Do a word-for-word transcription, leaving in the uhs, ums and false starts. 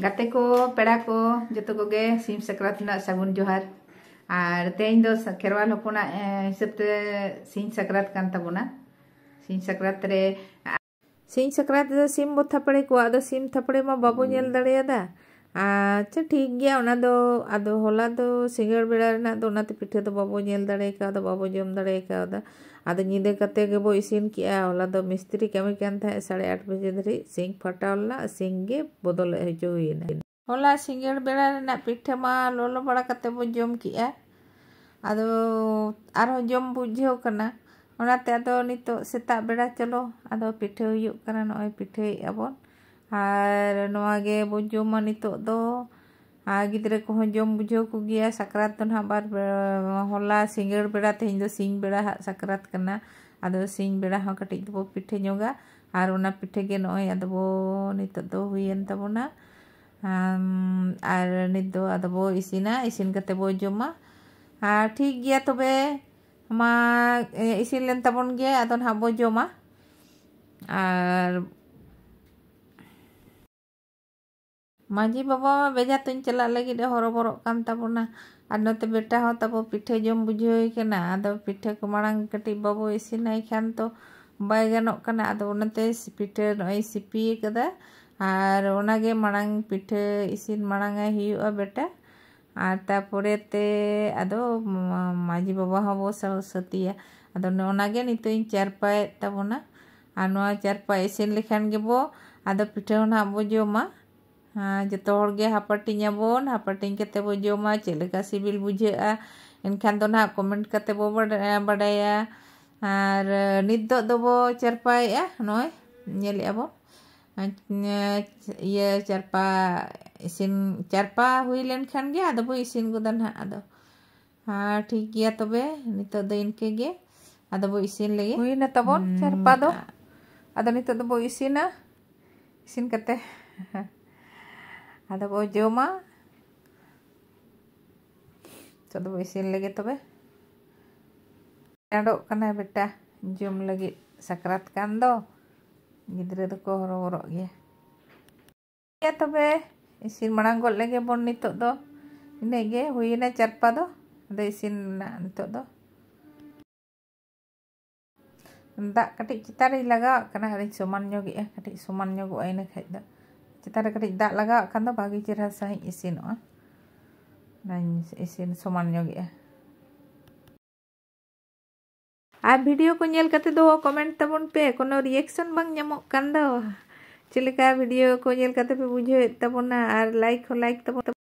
ᱜᱟᱛᱮ ᱠᱚ, ᱯᱮᱲᱟ ᱠᱚ, ᱡᱚᱛᱚ ᱠᱚᱜᱮ ᱥᱤᱧ ᱥᱟᱠᱨᱟᱛ ᱨᱮᱱᱟᱜ ᱥᱟᱹᱜᱩᱱ ᱡᱚᱦᱟᱨ᱾ ᱟᱨ ᱛᱮᱦᱮᱧ ᱫᱚ ᱥᱟ-, ᱠᱷᱮᱨᱣᱟᱞ ᱦᱚᱯᱚᱱᱟᱜ, ᱮ, ᱦᱤᱥᱟᱹᱵ ᱛᱮ ᱥᱤᱧ ᱥᱟᱠᱨᱟᱛ ᱠᱟᱱ ᱛᱟᱵᱚᱱᱟ᱾ ᱥᱤᱧ ᱥᱟᱠᱨᱟᱛ ᱨᱮ, ᱥᱤᱧ ᱥᱟᱠᱨᱟᱛ ᱨᱮᱫᱚ ᱥᱤᱢ ᱵᱚ ᱛᱷᱟᱯᱲᱮ ᱠᱚᱣᱟ, ᱟᱫᱚ ᱥᱤᱢ ᱛᱷᱟᱯᱲᱮ ᱢᱟ ᱵᱟᱵᱚ ᱧᱮᱞ ᱫᱟᱲᱮᱭᱟᱫᱟ᱾ ᱟᱪᱪᱷᱟ, ᱴᱷᱤᱠ ᱜᱮᱭᱟ, ᱚᱱᱟ ᱫᱚ ᱟᱫᱚ ᱦᱚᱞᱟ ᱫᱚ ᱥᱤᱸᱜᱟᱹᱲ ᱵᱮᱲᱟ ᱨᱮᱱᱟᱜ ᱫᱚ, ᱚᱱᱟᱛᱮ ᱯᱤᱴᱷᱟᱹ ᱫᱚ ᱵᱟᱵᱚ ᱧᱮᱞ ᱫᱟᱲᱮ ᱠᱟᱣᱫᱟ, ᱵᱟᱵᱚ ᱡᱚᱢ ᱫᱟᱲᱮ ᱠᱟᱣᱫᱟ᱾ ᱟᱫᱚ ᱧᱤᱫᱟᱹ ᱠᱟᱛᱮ ᱜᱮᱵᱚ ᱤᱥᱤᱱ ᱠᱮᱜᱼᱟ᱾ ᱦᱚᱞᱟ ᱫᱚ ᱢᱤᱥᱛᱨᱤ ᱠᱟᱹᱢᱤ ᱠᱟᱱ ᱛᱟᱦᱮᱸᱫ, ᱥᱟᱲᱮ ᱟᱴ ᱵᱟᱡᱮ ᱫᱷᱟᱹᱨᱤᱡ ᱥᱤᱝ ᱯᱷᱟᱴᱟᱣ ᱞᱮᱱᱟ, ᱥᱤᱝ ᱜᱮ ᱵᱚᱫᱚᱞ ᱦᱚᱪᱚ ᱦᱩᱭᱮᱱᱟ᱾ ᱦᱚᱞᱟ ᱥᱤᱸᱜᱟᱹᱲ ᱵᱮᱲᱟ ᱨᱮᱱᱟᱜ ᱯᱤᱴᱷᱟᱹ ᱢᱟ ᱞᱚᱞᱚ ᱵᱟᱲᱟ ᱠᱟᱛᱮ ᱵᱚ ᱡᱚᱢ ᱠᱮᱜᱼᱟ, ᱟᱫᱚ ᱟᱨᱦᱚᱸ ᱡᱚᱢ ᱵᱩᱡᱷᱟᱹᱣ ᱠᱟᱱᱟ, ᱚᱱᱟᱛᱮ ᱟᱫᱚ ᱱᱤᱛᱚᱜ ᱥᱮᱛᱟᱜ ᱵᱮᱲᱟ ᱪᱚᱞᱚ ᱟᱫᱚ ᱯᱤᱴᱷᱟᱹ ᱦᱩᱭᱩᱜ ᱠᱟᱱᱟ᱾ ᱱᱚᱜᱼᱚᱭ ᱯᱤᱴᱷᱟᱹᱭᱮᱫᱼᱟ ᱵᱚᱱ, ᱟᱨ ᱱᱚᱣᱟ ᱜᱮ ᱵᱚ ᱡᱚᱢᱟ ᱱᱤᱛᱚᱜ ᱫᱚ᱾ ᱟᱨ ᱜᱤᱫᱽᱨᱟᱹ ᱠᱚᱦᱚᱸ ᱡᱚᱢ ᱵᱩᱡᱷᱟᱹᱣ ᱠᱚᱜᱮᱭᱟ᱾ ᱥᱟᱠᱨᱟᱛ ᱫᱚ ᱱᱟᱦᱟᱜ ᱵᱟᱨ, ᱦᱚᱞᱟ ᱥᱤᱸᱜᱟᱹᱲ ᱵᱮᱲᱟ, ᱛᱮᱦᱮᱧ ᱫᱚ ᱥᱤᱧ ᱵᱮᱲᱟ ᱦᱟᱸᱜ ᱥᱟᱠᱨᱟᱛ ᱠᱟᱱᱟ᱾ ᱟᱫᱚ ᱥᱤᱧ ᱵᱮᱲᱟ ᱦᱚᱸ ᱠᱟᱹᱴᱤᱡ ᱫᱚᱵᱚ ᱯᱤᱴᱷᱟᱹ ᱧᱚᱜᱟ, ᱟᱨ ᱚᱱᱟ ᱯᱤᱴᱷᱟᱹ ᱜᱮ ᱱᱚᱜᱼᱚᱭ ᱟᱫᱚ ᱵᱚ, ᱱᱤᱛᱚᱜ ᱫᱚ ᱦᱩᱭᱮᱱ ᱛᱟᱵᱚᱱᱟ᱾ ᱟᱢ, ᱟᱨ ᱱᱤᱛ ᱫᱚ ᱟᱫᱚ ᱵᱚ ᱤᱥᱤᱱᱟ, ᱤᱥᱤᱱ ᱠᱟᱛᱮ ᱵᱚ ᱡᱚᱢᱟ᱾ ᱟᱨ ᱴᱷᱤᱠ ᱜᱮᱭᱟ ᱛᱚᱵᱮ, ᱢᱟ, ᱮ, ᱤᱥᱤᱱ ᱞᱮᱱ ᱛᱟᱵᱚᱱ ᱜᱮ, ᱟᱫᱚ ᱱᱟᱦᱟᱜ ᱵᱚ ᱡᱚᱢᱟ᱾ ᱟᱨ ᱢᱟᱹᱡᱷᱤ ᱵᱟᱵᱟ ᱢᱟ ᱵᱮᱡᱷᱟ ᱛᱩᱧ ᱪᱟᱞᱟᱜ ᱞᱟᱹᱜᱤᱫ ᱮ ᱦᱚᱨᱚᱵᱚᱨᱚᱜ ᱠᱟᱱ ᱛᱟᱵᱚᱱᱟ᱾ ᱟᱨ ᱱᱚᱛᱮ ᱵᱮᱴᱟ ᱦᱚᱸ ᱛᱟᱵᱚ ᱯᱤᱴᱷᱟᱹ ᱡᱚᱢ ᱵᱩᱡᱷᱟᱹᱣ ᱮ ᱠᱟᱱᱟ᱾ ᱟᱫᱚ ᱯᱤᱴᱷᱟᱹ ᱠᱚ ᱢᱟᱲᱟᱝ ᱠᱟᱹᱴᱤᱡ ᱵᱟᱵᱚ ᱤᱥᱤᱱᱟᱭ ᱠᱷᱟᱱ ᱛᱚ ᱵᱟᱭ ᱜᱟᱱᱚᱜ ᱠᱟᱱᱟ᱾ ᱟᱫᱚ ᱚᱱᱟᱛᱮ ᱯᱤᱴᱷᱟᱹ ᱱᱚᱜᱼᱚᱭ ᱥᱤᱯᱤ ᱟᱠᱟᱫᱟ᱾ ᱟᱨ ᱚᱱᱟᱜᱮ ᱢᱟᱲᱟᱝ ᱯᱤᱴᱷᱟᱹ ᱤᱥᱤᱱ ᱢᱟᱲᱟᱝ ᱟᱭ ᱦᱩᱭᱩᱜᱼᱟ ᱵᱮᱴᱟ᱾ ᱟᱨ ᱛᱟᱯᱚᱨᱮ ᱛᱮ ᱟᱫᱚ ᱢᱟ-, ᱢᱟᱹᱡᱷᱤ ᱵᱟᱵᱟ ᱦᱚᱸᱵᱚ ᱥᱟ-, ᱥᱟᱹᱛᱤᱭᱟ᱾ ᱟᱫᱚ ᱱᱚᱜᱼᱚ ᱱᱟ ᱜᱮ ᱱᱤᱛᱚᱜ ᱤᱧ ᱪᱟᱨᱯᱟᱭᱮᱫ ᱛᱟᱵᱚᱱᱟ᱾ ᱟᱨ ᱱᱚᱣᱟ ᱪᱟᱨᱯᱟ ᱤᱥᱤᱱ ᱞᱮᱠᱷᱟᱱ ᱜᱮᱵᱚ ᱟᱫᱚ ᱯᱤᱴᱷᱟᱹ ᱦᱚᱸ ᱱᱟᱦᱟᱜ ᱵᱚ ᱡᱚᱢᱟ᱾ ᱦᱮᱸ, ᱡᱚᱛᱚ ᱦᱚᱲ ᱜᱮ ᱦᱟᱯᱟᱴᱤᱧ ᱟᱵᱚᱱ, ᱦᱟᱯᱟᱴᱤᱧ ᱠᱟᱛᱮ ᱵᱚ ᱡᱚᱢᱟ, ᱪᱮᱫ ᱞᱮᱠᱟ ᱥᱤᱵᱤᱞ ᱵᱩᱡᱷᱟᱹᱜᱼᱟ᱾ ᱮᱱᱠᱷᱟᱱ ᱫᱚ ᱱᱟᱦᱟᱜ comment ᱠᱟᱛᱮ ᱵᱚ ᱵᱟᱰ-, ᱵᱟᱰᱟᱭᱟ᱾ ᱟᱨ ᱱᱤᱛ ᱫᱚ ᱫᱚᱵᱚ ᱪᱟᱨᱯᱟᱭᱮᱜᱼᱟ, ᱱᱚᱜᱼᱚᱭ ᱧᱮᱞᱮᱜᱼᱟ ᱵᱚ᱾ ᱤᱭᱟᱹ ᱪᱟᱨᱯᱟ ᱤᱥᱤᱱ, ᱪᱟᱨᱯᱟ ᱦᱩᱭ ᱞᱮᱱᱠᱷᱟᱱ ᱜᱮ ᱟᱫᱚ ᱵᱚ ᱤᱥᱤᱱ ᱜᱚᱫᱟ ᱱᱟᱦᱟᱜ ᱟᱫᱚ᱾ ᱦᱮᱸ, ᱴᱷᱤᱠ ᱜᱮᱭᱟ ᱛᱚᱵᱮ, ᱱᱤᱛᱚᱜ ᱫᱚ ᱤᱱᱠᱟᱹ ᱜᱮ᱾ ᱟᱫᱚ ᱵᱚ ᱤᱥᱤᱱ ᱞᱮᱜᱮ᱾ ᱦᱩᱭᱱᱟ ᱛᱟᱵᱚᱱ ᱦᱩᱸ, ᱪᱟᱨᱯᱟ ᱫᱚ᱾ ᱟ- ᱟᱫᱚ ᱱᱤᱛᱚᱜ ᱫᱚᱵᱚ ᱤᱥᱤᱱᱟ᱾ ᱤᱥᱤᱱ ᱠᱟᱛᱮ ᱟᱫᱚ ᱵᱚ ᱡᱚᱢᱟ᱾ ᱱᱤᱛᱚᱜ ᱫᱚᱵᱚ ᱤᱥᱤᱱ ᱞᱮᱜᱮ ᱛᱚᱵᱮ᱾ ᱪᱟᱸᱰᱚᱜ ᱠᱟᱱᱟᱭ ᱵᱮᱴᱟ ᱡᱚᱢ ᱞᱟᱹᱜᱤᱫ, ᱥᱟᱠᱨᱟᱛ ᱠᱟᱱ ᱫᱚ᱾ ᱜᱤᱫᱽᱨᱟᱹ ᱫᱚᱠᱚ ᱦᱚᱨᱚᱵᱚᱨᱚᱜ ᱜᱮᱭᱟ᱾ ᱴᱷᱤᱠ ᱜᱮᱭᱟ ᱛᱚᱵᱮ, ᱤᱥᱤᱱ ᱢᱟᱲᱟᱝ ᱜᱚᱫ ᱞᱮᱜᱮ ᱵᱚᱱ ᱱᱤᱛᱚᱜ ᱫᱚ᱾ ᱤᱱᱟᱹᱜ ᱜᱮ ᱦᱩᱭᱮᱱᱟ ᱪᱟᱨᱯᱟ ᱫᱚ᱾ ᱟᱫᱚ ᱤᱥᱤᱱ ᱨᱮᱱᱟᱜ ᱱᱤᱛᱚᱜ ᱫᱚ᱾ ᱫᱟᱜ ᱠᱟᱹᱴᱤᱡ ᱪᱮᱛᱟᱱ ᱨᱮᱧ ᱞᱟᱜᱟᱣᱟᱜ ᱠᱟᱱᱟ, ᱟᱨᱤᱧ ᱥᱚᱢᱟᱱ ᱧᱚᱜᱮᱜᱼᱟ, ᱠᱟᱹᱴᱤᱡ ᱥᱚᱢᱟᱱ ᱧᱚᱜᱚᱜᱼᱟ, ᱤᱱᱟᱹ ᱠᱷᱟᱡ ᱫᱚ ᱪᱮᱛᱟᱱ ᱨᱮ ᱠᱟᱹᱴᱤᱡ ᱫᱟᱜ ᱞᱟᱜᱟᱣᱟᱜ ᱠᱷᱟᱱ ᱫᱚ ᱵᱷᱟᱹᱜᱤ ᱪᱮᱦᱨᱟ ᱥᱟᱺᱦᱤᱡ ᱤᱥᱤᱱᱚᱜᱼᱟ᱾ ᱚᱱᱟᱧ ᱤᱥᱤᱱ ᱥᱚᱢᱟᱱ ᱧᱚᱜᱮᱜᱼᱟ᱾ ᱟᱨ ᱵᱷᱤᱰᱤᱭᱳ ᱠᱚ ᱧᱮᱞ ᱠᱟᱛᱮ ᱫᱚ ᱠᱚᱢᱮᱱᱴ ᱛᱟᱵᱚᱱ ᱯᱮ, ᱠᱳᱱᱳ ᱨᱤᱭᱮᱠᱥᱚᱱ ᱵᱟᱝ ᱧᱟᱢᱚᱜ ᱠᱟᱱ ᱫᱚ᱾ ᱪᱮᱫ ᱞᱮᱠᱟ ᱵᱷᱤᱰᱤᱭᱳ ᱠᱚ ᱧᱮᱞ ᱠᱟᱛᱮ ᱯᱮ ᱵᱩᱡᱷᱟᱹᱣᱮᱫ ᱛᱟᱵᱚᱱᱟ, ᱟᱨ ᱞᱟᱭᱤᱠ ᱦᱚᱸ ᱞᱟᱭᱤᱠ ᱛᱟᱵᱚᱱ᱾